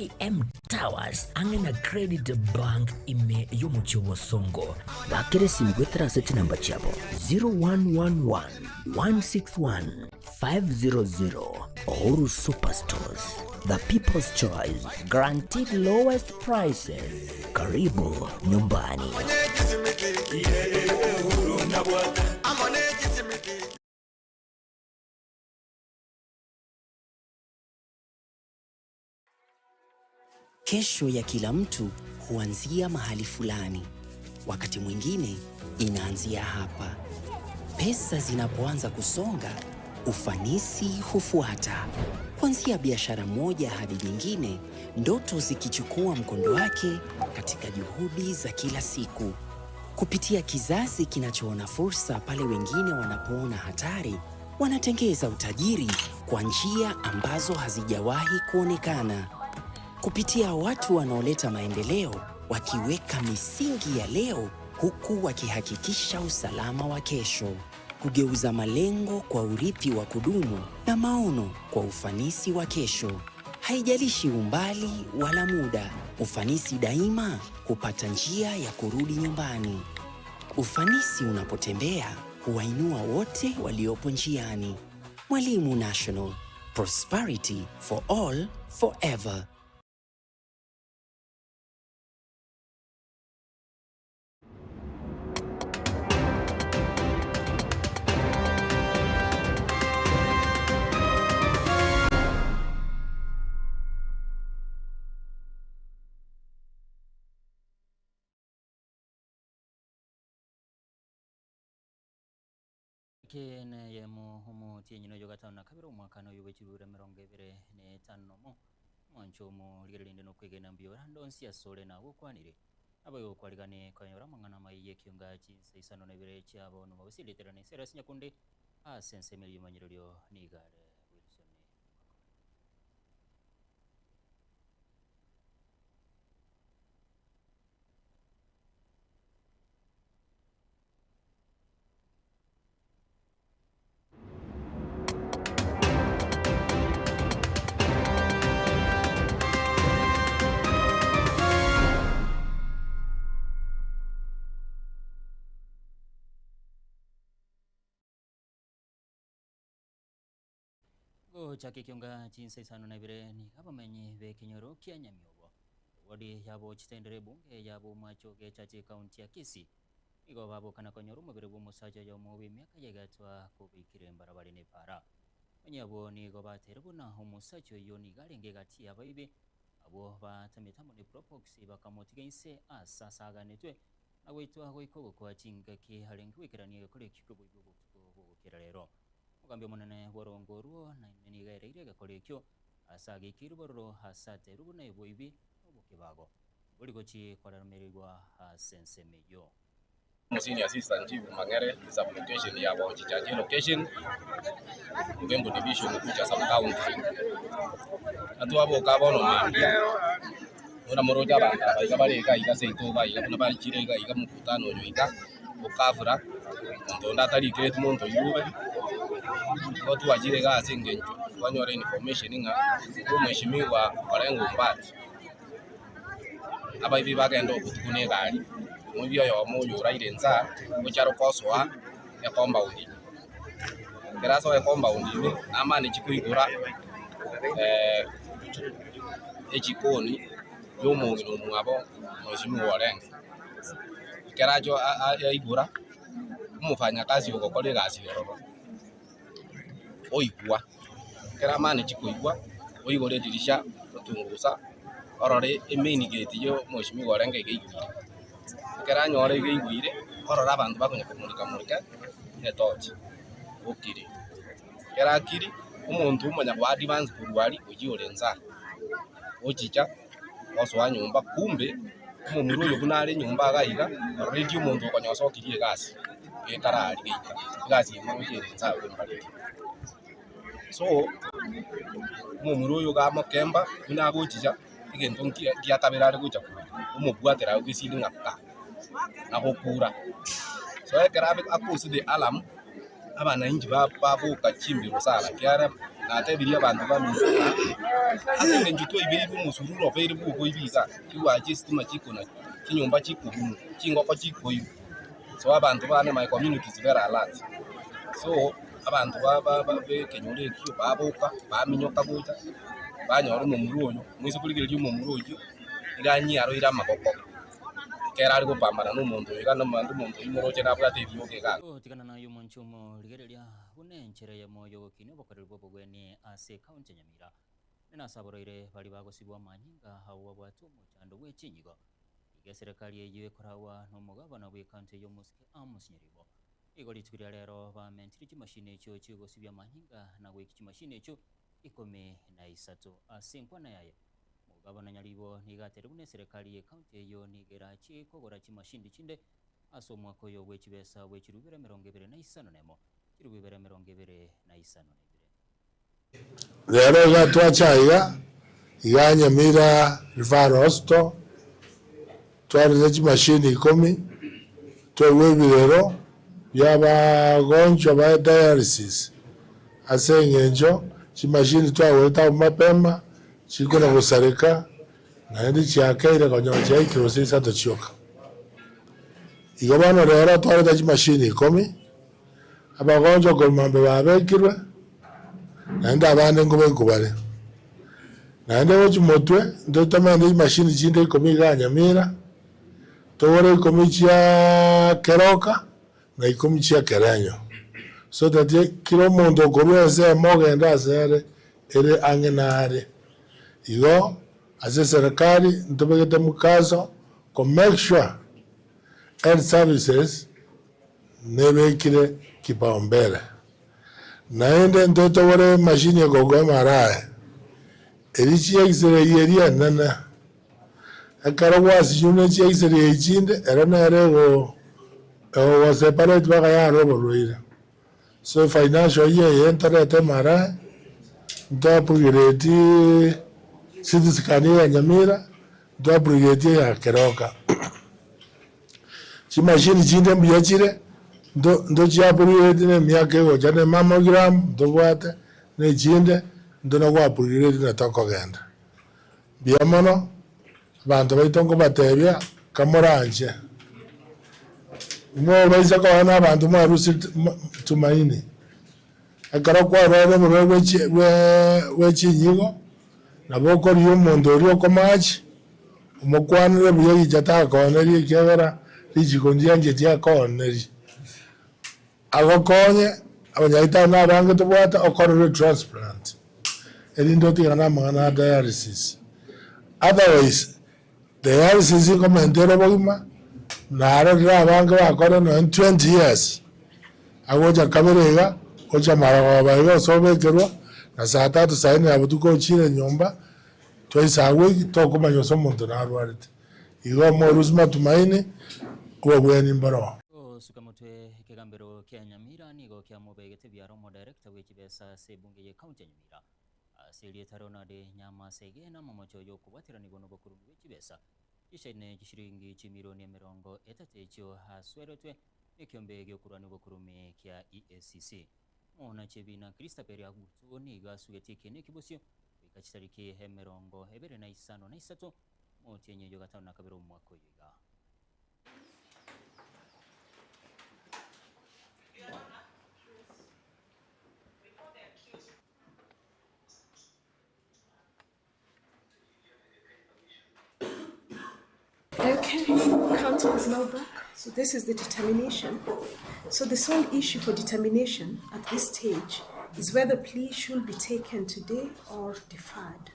AM Towers ang'e na Credit Bank ime y'omochie o Bosongo. Bakera esimi goetera ase chinamba chiabo 0111 161 500. Uhuru Superstores, the people's choice, guaranteed lowest prices. Karibu nyumbani. Kesho ya kila mtu huanzia mahali fulani. Wakati mwingine inaanzia hapa. Pesa zinapoanza kusonga, ufanisi hufuata. Kuanzia biashara moja hadi nyingine, ndoto zikichukua mkondo wake katika juhudi za kila siku. Kupitia kizazi kinachoona fursa pale wengine wanapoona hatari, wanatengeza utajiri kwa njia ambazo hazijawahi kuonekana. Kupitia watu wanaoleta maendeleo, wakiweka misingi ya leo huku wakihakikisha usalama wa kesho. Kugeuza malengo kwa urithi wa kudumu na maono kwa ufanisi wa kesho. Haijalishi umbali wala muda, ufanisi daima hupata njia ya kurudi nyumbani. Ufanisi unapotembea huwainua wote waliopo njiani. Mwalimu National, prosperity for all forever. Eke neyemo omotienyi noyo gatano na kabere omwakano oyo bwe chirure emerongo ebere na etano nomo. Omwancho omorigereria inde nokwegena mbuya ore ande onsi asore nagokwanire. Naboigo okwarigane konyora amang'ana amaya y'ekionga chinsa isano na ibere chia bono mogosiriterana ensero ase nyakunde ase ensemo eria y'omonyererio nigo are Wilson Makori. Gochaka ekionga chinsa isano na ibere nigo abamenyi b'ekenyoro kia Nyamiobo, ewodi yabo chitendere ebunge yabo omwacho gechache ekaunti ya Kisii Nigo babokana konyora omobere bw'omosacha oyomo bw'emiaka y'egetwa kobeikire mbarabare nepaara. Onye abwo nigo bateire buna omosacha oyio nigo arenge egati y'abaibi, abwo batamete amo ne Probox bakamotiga inse aase asaganetwe na goitwa goika ogokwa chingaki arenge goikerania egekora ekio ki'oboibi obotuko bw'ogokera rero. Omogambi omonene bw'orongo orwo naende nigo aereire egekora ekio aase ageikeirwe bororo aase ateirwe buna oboibi na obokebago. Bori gochia koramerigwa ase ensemo eyio. Senior Assistant Chief Mang'ere sub-location ya Bochichache location, Ogembo division Kucha sub-county. Atwaboka bono mambia, buna moroche abanto aba iga bare iga iga seito iga iga buna barichire iga iga mokutano oyo iga, okafura, monto onde atarikereti monto oyio obe, igo twachire iga ase eng'encho twanyora information ng'a omweshimiwa Orengo Ombati. Abaibi bagenda obotuko na egari, omoibi oyomo oyo oraire inse aa, gochia are gosoa ecompound ime. Ekero asoa ecompound ime, namaneti koigora echikoni ya omong'ina omwabo mheshimiwa Orengo. Ekero acha aigora, omofanyakazi ogokora egasi ororo, oigwa. Ekero amaneti koigwa, oigore edirisha, otungusa, orore emain gate ya omweshimiwa orenge iga eigwire. Ekero anyora iga eigwire, orore abanto bakonya komoreka moreka etochi, okire. Ekero akiri, omonto omanya go advance korwa aria oyio ore nsa, ochicha osoa nyomba kumbe, omomura oyo buna are nyomba iga iga, already omonto okonya osokirie egasi, gekara aria geita, egasi eye ngocha ere nsa abwo embariri. So, omomura oyo iga amokemba, buna agochicha, egento nki gia kabere are gocha koria, omobwatera agwo esiri ng'a pa, na gokura. So ekero abe akosire alarm, abananchi ba baboka chimbero sana ekiagera. Natebirie abanto baminto ng'a ase engencho twaibeirwe omosururu obeire bw'oboibi iga, chigwachi esitima chikonachwa, chinyomba chikobunwa, chingoko chikoirwa. So abanto bane my community is very alert. So abanto ba ba ba b'ekenyoro ekio baboka, baminyoka gocha, banyora omomura oyo, moise korigereria omomura oyio, iga anyiaroire amaboko. Ekero are gopambana nomonto oyo iga naende omonto oyio moroche nabwate eriogi iga. Gotigana naye omonche omorigereria buna enchera eyemo y'ogokinia obokoreri bw'obogwenie ase ekaunti ya Nyamira, na ase aborwaire baria bagosibwa amanyinga abwo babwate omochando bwe chinyigo. Iga eserekari eyio ekoragwa nomogabana bw'ekaunti eyio omosike Amos Nyaribo. Nigo rituko ria rero bamentire chimashini echio chigosibia amanyinga na goikia chimashini echio 13 ase enkwana yaye. Omogabana Nyaribo nigo ateire buna eserekari y'ecounty eyio nigo erachie kogora chimashini chinde ase omwaka oyo bwe chibesa bwe chilifu ibere emerongo ebere na isano nemo, chilifu ibere emerongo ebere na isano na ibere. Rero iga twacha aiga, iga Nyamira Referral Hospital, twarete chimashini ikomi, twaigwa ebirero bia abagonchwa ba dialysis ase eng'encho chimashini twagorete abwo mapema chikona gosareka naende chiakeire konyora chiaikire gose isato chioka. Igo bono rero twareta chimashini ikomi, abagonchwa korwa mambia babekirwe, naende abande nkobekwa bare. Naende gochia motwe ntotomende chimashini chinde ikomi iga Nyamira, Togore ikomi chia keroka, na ikomi chia kerenyo, so that kera omonto okorua ensemo ogende asere ere ang'e nare. Igo ase eserekari ntobegete mukaso ko make sure health services nebekire kipaumbele. Naende ntotogore emashini ekogwa MRI, eria chi x-ray eria enene. Ekero gwasinyure chi'X-ray chinde, ero nere egogoseparate mpaka yarora oborwaire. So financial year eye ntorete MRI, nto upgrade CT scan ya Nyamira, nto upgrade eya Keroka. Chimashini chinde mbuya chire, nto ntochi upgrade na emiaka egocha na emammogram ntobwate, na echinde, nto na go upgrade na tokogenda. Mbuya mono, abanto baito nkobatebia, kamoranche, mobaisa koba nabanto mwarusirie tumaini. Ekero kwarwarire oborwaire bwe chi bwe chinyigo, nabo okorigia omonto oria okomachi, omokwanere buya richa takooneria ekiagera richiko ndiancheti akoonerie. Agokonye, abanyagetari nabange tobwate okorerwe transplant, erinde otigane amang'ana a dialysis. Otherwise, dialysis nkomenta ere obogima, narorire abange bakorire nonye 20 years, agocha kabere iga, ocha marogoba iga ase obekerwa, na saa tatu saa nne ya botuko ochire nyomba, twice a week, tokomanya gose omonto narwarete. Igo omorusia matumaini, obobweni mboroo. Gosuka motwe ekegambero kia Nyamira nigo kiamobegete biara omodirector bwe chibesa ase ebunge ye county ya Nyamira ase erieta Ronald Nyamasege na amamocho yokobwateranigwa nobokurumi bwe chibesa chisaine chishiringi chimilioni emerongo etato echio asweretwe nekiombe giokorwania obokurumi kia EACC. Omonachebina Christabel Agutu nigo asugetie ekieni ekibosio goika chitariki emerongo ebere na isano na isato omotienyi oyio gatano na kabere omwaka oyo iga. Okay, council is now back. So this is the determination. So the sole issue for determination at this stage is whether plea should be taken today or deferred.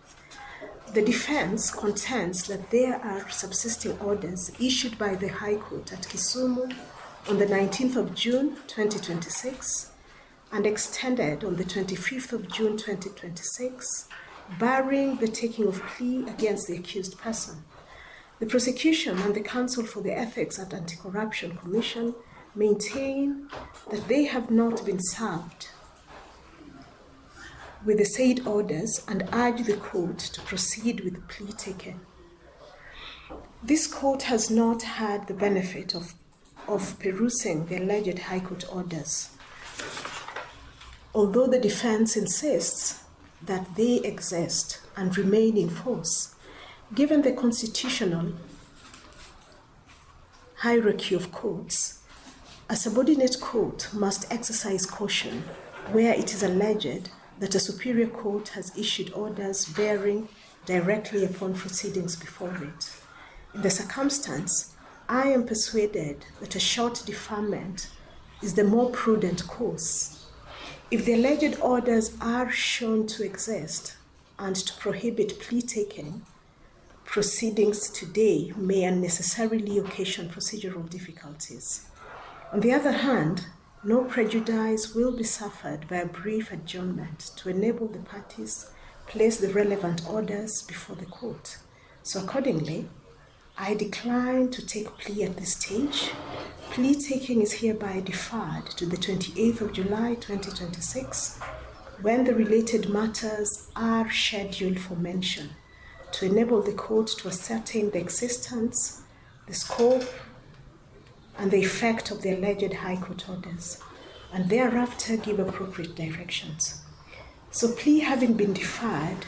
The defense contends that there are subsisting orders issued by the High Court at Kisumu on the 19th of June 2026 and extended on the 25th of June 2026, barring the taking of plea against the accused person. The prosecution and the Council for the Ethics and Anti-Corruption Commission maintain that they have not been served with the said orders and urge the court to proceed with the plea taken. This court has not had the benefit of, of perusing the alleged High Court orders. Although the defense insists that they exist and remain in force. Given the constitutional hierarchy of courts, a subordinate court must exercise caution where it is alleged that a superior court has issued orders bearing directly upon proceedings before it. In the circumstance, I am persuaded that a short deferment is the more prudent course. If the alleged orders are shown to exist and to prohibit plea taking, proceedings today may unnecessarily occasion procedural difficulties. On the other hand, no prejudice will be suffered by a brief adjournment to enable the parties place the relevant orders before the court. So accordingly, I decline to take plea at this stage. Plea taking is hereby deferred to the 28th of July 2026 when the related matters are scheduled for mention to enable the court to ascertain the existence, the scope, and the effect of the alleged High Court orders, and thereafter give appropriate directions. So, plea having been deferred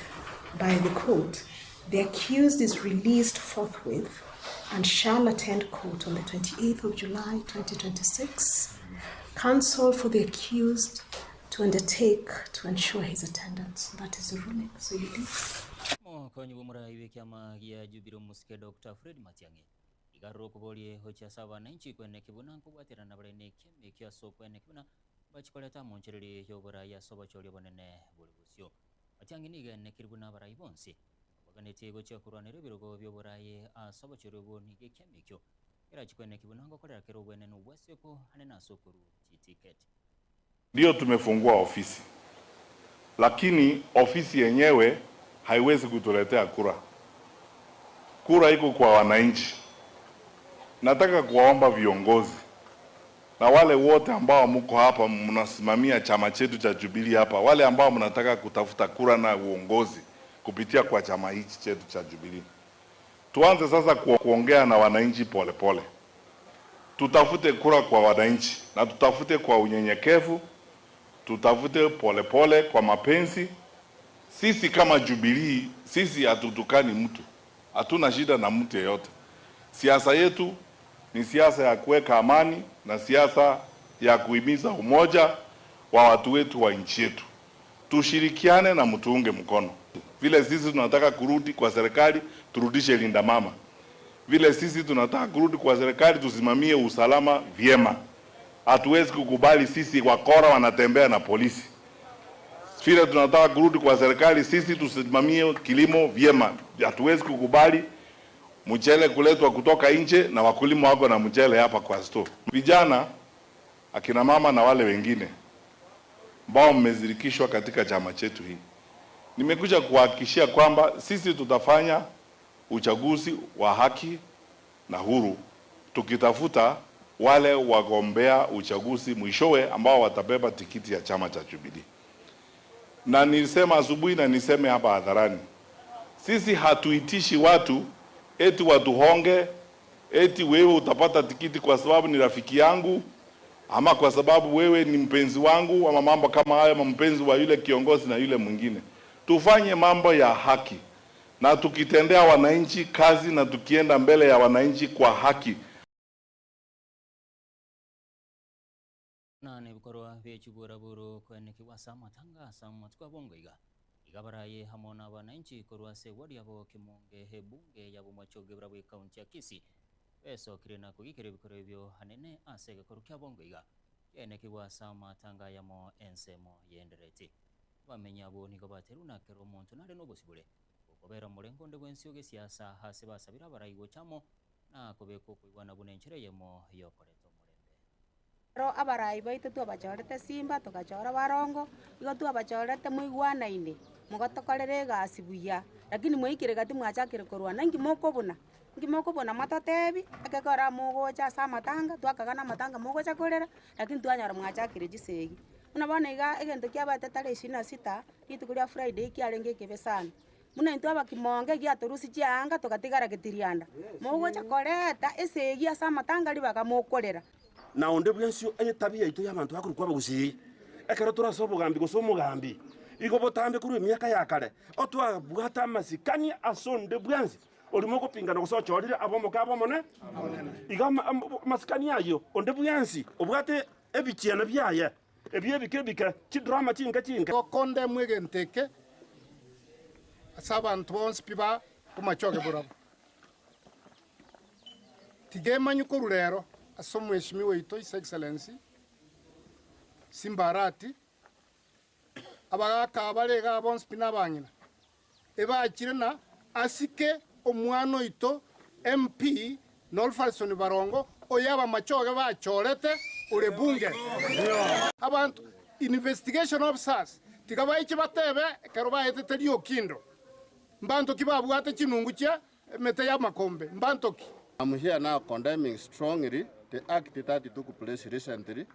by the court, the accused is released forthwith and shall attend court on the 28th of July 2026. Counsel for the accused to undertake to ensure his attendance. That is the ruling. So you leave. Omokonyi bw'omorai bw'ekiama gia Jubilee Omosike Doctor Fred Matiang'i iga arure okoboria gochia ase abananchi kweneki buna nkobwaterana bare nekiama ekio ase okweneki buna mbachikoreta amonchereri y'oborai ase obochori obonene bore bosio. Matiang'i nigo enekire buna abarai bonsi baganetie gochia korwanera ebirogo bi'oborai ase obochori obwo nigo ekiama ekio kerachie kweneki buna ngokorera kere obwenenu bw'esiko ane na ase okorua chitiketi. Ndio tumefungua ofisi, lakini ofisi yenyewe haiwezi kutuletea kura. Kura iko kwa wananchi. Nataka kuwaomba viongozi na wale wote ambao mko hapa mnasimamia chama chetu cha Jubilee hapa, wale ambao mnataka kutafuta kura na uongozi kupitia kwa chama hichi chetu cha Jubilee, tuanze sasa kuongea na wananchi polepole. Tutafute kura kwa wananchi na tutafute kwa unyenyekevu, tutafute polepole kwa mapenzi. Sisi kama Jubilee, sisi hatutukani mtu, hatuna shida na mtu yeyote. Siasa yetu ni siasa ya kuweka amani na siasa ya kuhimiza umoja wa watu wetu wa nchi yetu. Tushirikiane na mtuunge mkono. Vile sisi tunataka kurudi kwa serikali, turudishe Linda Mama. Vile sisi tunataka kurudi kwa serikali, tusimamie usalama vyema. Hatuwezi kukubali sisi wakora wanatembea na polisi. Vile tunataka kurudi kwa serikali, sisi tusimamie kilimo vyema. Hatuwezi kukubali mchele kuletwa kutoka nje na wakulima wako na mchele hapa kwa store. Vijana, akina mama na wale wengine ambao mmezirikishwa katika chama chetu hii, nimekuja kuhakikishia kwamba sisi tutafanya uchaguzi wa haki na huru, tukitafuta wale wagombea uchaguzi mwishowe ambao watabeba tikiti ya chama cha Jubilee. Na nilisema asubuhi na niseme hapa hadharani, sisi hatuitishi watu eti watuhonge, eti wewe utapata tikiti kwa sababu ni rafiki yangu ama kwa sababu wewe ni mpenzi wangu ama mambo kama hayo, ama mpenzi wa yule kiongozi na yule mwingine. Tufanye mambo ya haki na tukitendea wananchi kazi na tukienda mbele ya wananchi kwa haki. Buna nebikorwa bie chiburaburu koenekigwa ase amatanga ase amatuko abongo iga. Iga baraye amo nabananchi korwa ase eward yabo Kimonge ebunge ya Bomachoge barabwo ecounty ya Kisii besokire na kogikera ebikorwa ebio anene ase egekoru kia bongo iga kiaenekigwa ase amatanga ayamo ensemo yendereti. Abamenyi abwo nigo baterwe na kera omonto nare nobosibore bokobera omorengo onde bwensi ogesiasa ase basabire abarai gocha amo na kobeka okoigwana buna enchera eyemo yokoreta omorembe. Ekero abarai baito twabachorete simba, togachora barongo, igo twabachorete moigwanaine, mogatokorera egasi buya, lakini mwaikire gati mwachakire korwana, inki mokobuna? Inki mokobuna mototebi, ekekora mogocha ase amatanga, twakagana amatanga mogocha korera, lakini twanyora mwachakire chisegi. Buna bono iga egento kiabete tarehe ishirini na sita, rituko ria Friday kiarenge ekebe sana. Buna intwe abakimonge giatorusia chianga togatigara getirianda, mogocha koreta esegi ase amatanga ribaga mokorera. Na onde bwensi onye etabia yaito y'abanto bakorokwa abagusii, ekero tore ase obogambi gose omogambi, Igo botambe korwa emiaka ya kare, otwabwate amasikani ase onde bwensi oria mogopingana gose ochorire abe omoke abe omone. Igo amasikani ayio, onde bwensi obwate ebichiana biaye, ebio ebike ebike, chidrama chinke chinke. Gokondemwa egento eke ase abanto bonsi pi ba omochoge borabwo. Tiga emanywe korwa rero ase omweshimiwa oito His Excellency Simba Arati, abagaaka abare igaa bonsi pi na abang'ina, ebachire na asike omwana oito MP Nolfalson Barongo oyo abamachoge bachorete ore bunge. Abanto investigation officers tiga baiche batebe ekero baetete riokindo mbanto ki babwate chinungu chia emete y'amakombe mbanto ki? I'm here now condemning strongly the act that took place recently,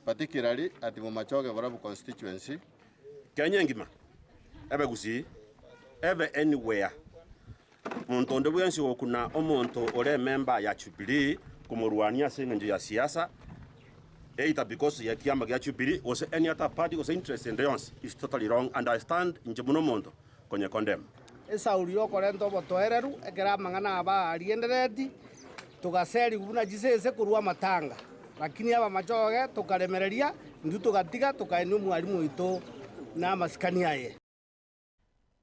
particularly at Bomachoge Borabu constituency. Kenya engima, ebe Gusii, ebe anywhere, monto onde bwensi ogokuna omonto ore emember ya Jubilee komorwania ase eng'encho ya siasa, either because ya ekiama gia Jubilee gose any other party gose interest ende yonsi is totally wrong and I stand inche buna omonto konye condemn. Esauri y'okorenta obotoereru, ekero amang'ana aba ariendereti, togaserigwa buna chisese korwa amatanga. Lakini abamachoge tokaremereria, intwe togatiga tokaenia omwalimu oito na amasikani aye.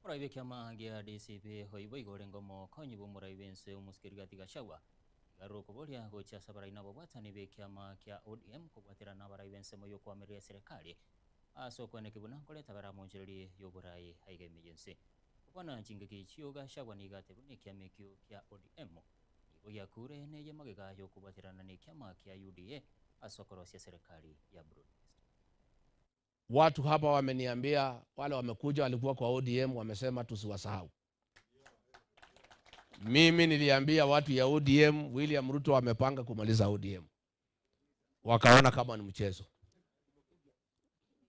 Omorai bw'ekiama gia DCP oibo igo orenge omokonyi bw'omorai bw'ense Omosikeri Rigathi Gachagua iga arure okoboria gochia ase abarai na ababwatani b'ekiama kia ODM kobwaterana abarai b'ensemo y'okoamereria eserekari Ase okweneki buna nkoreta baramonchererie y'oboraai aiga ime y'ense. Gokwana chingaki echio Gachagua nigo atebire buna ekiama ekio kia ODM nigo giakure neye magega y'okobwaterana nekiama kia UDA ase okorosia serikali ya Broad Based. Watu hapa wameniambia, wale wamekuja walikuwa kwa ODM wamesema tusiwasahau. Mimi niliambia watu ya ODM, William Ruto amepanga kumaliza ODM, wakaona kama ni mchezo.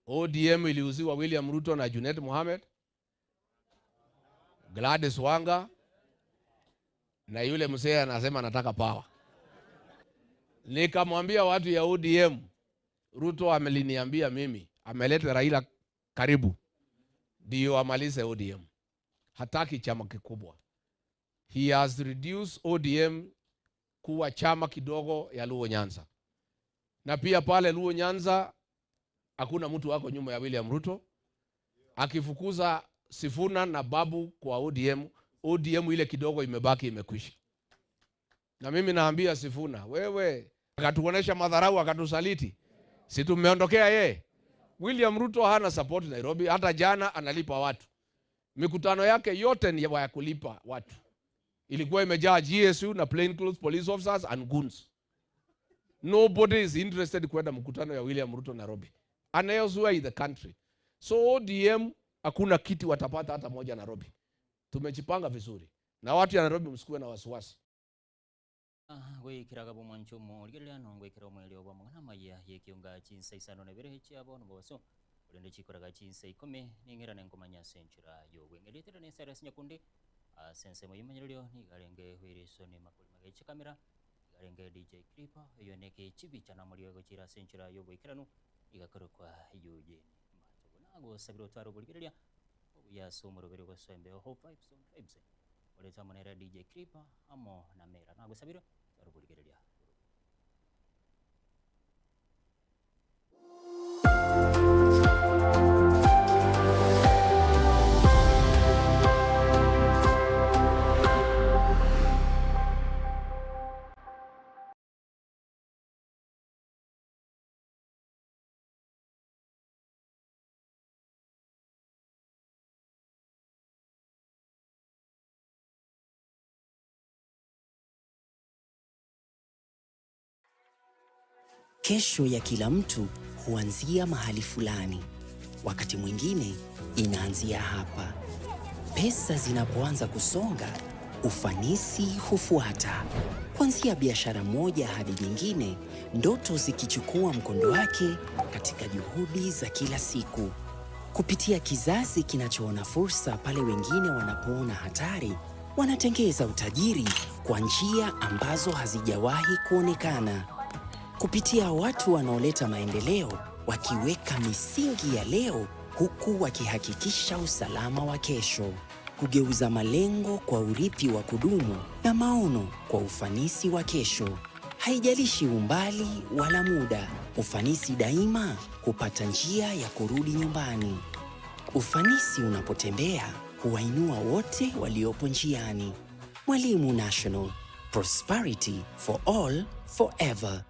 ODM iliuziwa William Ruto na Junet Mohamed, Gladys Wanga na yule mzee anasema anataka power. Nikamwambia watu ya ODM, Ruto ameliniambia mimi ameleta Raila karibu ndio amalize ODM. Hataki chama kikubwa. He has reduced ODM kuwa chama kidogo ya Luo Nyanza, na pia pale Luo Nyanza hakuna mtu wako nyuma ya William Ruto. Akifukuza Sifuna na Babu kwa ODM, ODM ile kidogo imebaki imekwisha. Na mimi naambia Sifuna, wewe akatuonesha madharau akatusaliti, si tumeondokea yeye. William Ruto hana support Nairobi, hata jana analipa watu. Mikutano yake yote ni ya kulipa watu, ilikuwa imejaa GSU na plainclothes police officers and goons. Nobody is interested kwenda mkutano ya William Ruto Nairobi and elsewhere in the country. So ODM hakuna kiti watapata hata moja Nairobi. Tumejipanga vizuri na watu ya Nairobi, msikuwe na wasiwasi. Goikera gabomwancho omorigereria nongoikera omoerio bw'amang'ana amaya y'ekionga chinsa isano na ibere chiabo nobobaso korende chikoraga chinsa ikomi ning'erane nkomanya ase enchera y'obweng'e. Rietera na Cyrus Nyakundi ase ensemo y'omonyererio nigo arenge Wilson Makori Mageche Camera nigo arenge DJ Clipper oyio neke chibicha namorio egochira ase enchera y'oboikeranu nigo akorokwa Eugene Matogo. Nagosabire otware oborigereria obuya ase omoroberi ogosoa embeo Hope Vibes on Tribes orete amo nere DJ Clipper amo na Mera. Nagosabire otware oborigereria orobuya. Kesho ya kila mtu huanzia mahali fulani. Wakati mwingine inaanzia hapa. Pesa zinapoanza kusonga, ufanisi hufuata. Kuanzia biashara moja hadi nyingine, ndoto zikichukua mkondo wake katika juhudi za kila siku. Kupitia kizazi kinachoona fursa pale wengine wanapoona hatari, wanatengeza utajiri kwa njia ambazo hazijawahi kuonekana. Kupitia watu wanaoleta maendeleo, wakiweka misingi ya leo huku wakihakikisha usalama wa kesho, kugeuza malengo kwa urithi wa kudumu na maono kwa ufanisi wa kesho. Haijalishi umbali wala muda, ufanisi daima hupata njia ya kurudi nyumbani. Ufanisi unapotembea huwainua wote waliopo njiani. Mwalimu National, prosperity for all forever.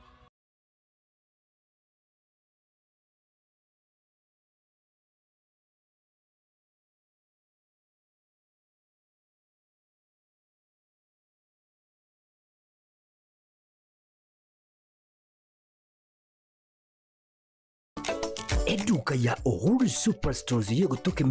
Eduka ya Uhuru Superstores yegotoka.